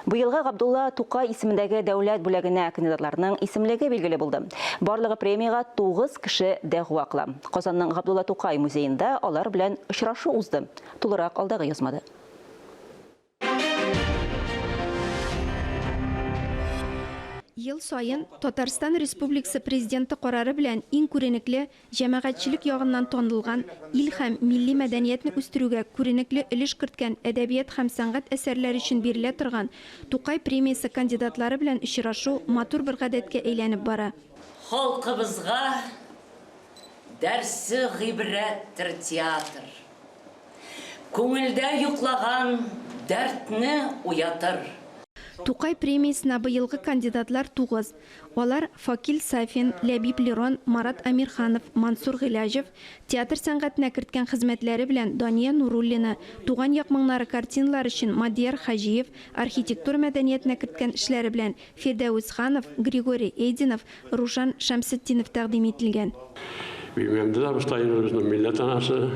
Быелгы Габдулла Тукай исемендәге дәүләт бүләгенә кандидатларның исемлеге билгеле булды. Барлыгы премиягә 9 кеше дәгъва кыла. Казанның Габдулла Тукай музеенда алар белән очрашу узды. Тулырак алдагы язмада. Ел саен Татарстан Республикасы Президенты карары белән иң күренекле, җәмәгатьчелек ягыннан танылган, ил һәм милли мәдәниятне үстерүгә күренекле өлеш керткән әдәбият һәм сәнгать әсәрләре өчен бирелә торган Тукай премиясе кандидатлары белән очрашу матур бер гадәткә әйләнеп бара. Халкыбызга дәрсе гыйбрәттер театр. Күңелдә йоклаган дәртне уятыр. Тукай премиясенә быелгы кандидатлар тугыз. Алар, Факил Сафин, Ләбиб Лерон, Марат Әмирханов, Мансур Гыйләҗев, театр сәнгатенә керткән хезмәтләре белән Дания Нуруллина, Туган як моңнары картиналары өчен Мадияр Хаҗиев, архитектура мәдәниятенә керткән эшләре белән Фирдәвес Ханов, Григорий Эйдинов, Рушан Шәмсетдинов тәкъдим ителгән. Бигмәмдет абыстай безнең милләт анасы,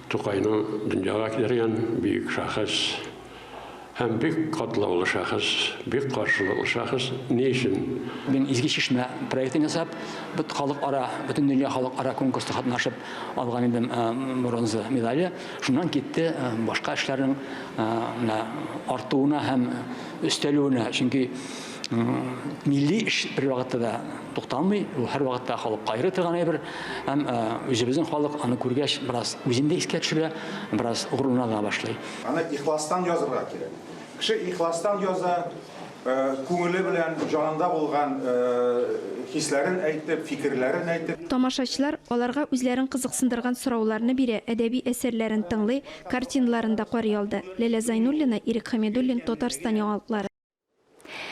Тукайны дөньяга китергән бөек шәхес һәм бик катлаулы шәхес, бик каршылыклы шәхес. Ни өчен? Мин Изге чишмә проектын ясап, бөт халыкара, бөтендөнья халыкара конкурста катнашып алган идем бронза медале. Шуннан китте башка эшләрнең менә артуына һәм өстәлүенә. Чөнки милли эш бервакытта да тукталмый, ул һәрвакытта халыкка айрый торган әйбер. Һәм үзебезнең халык аны күргәч, бераз үзен дә искә төшерә, бераз горурлана да башлый. Аны ихластан язырга кирәк. Кеше ихластан яза, күңеле белән, җанында булган хисләрен әйтеп, фикерләрен әйтеп. Тамашачылар аларга үзләрен кызыксындырган сорауларны бирә, әдәби әсәрләрен тыңлый, картиналарын да карый алды. Ләлә Зайнуллина, Ирек Хәмидуллин, Татарстан яңалыклары.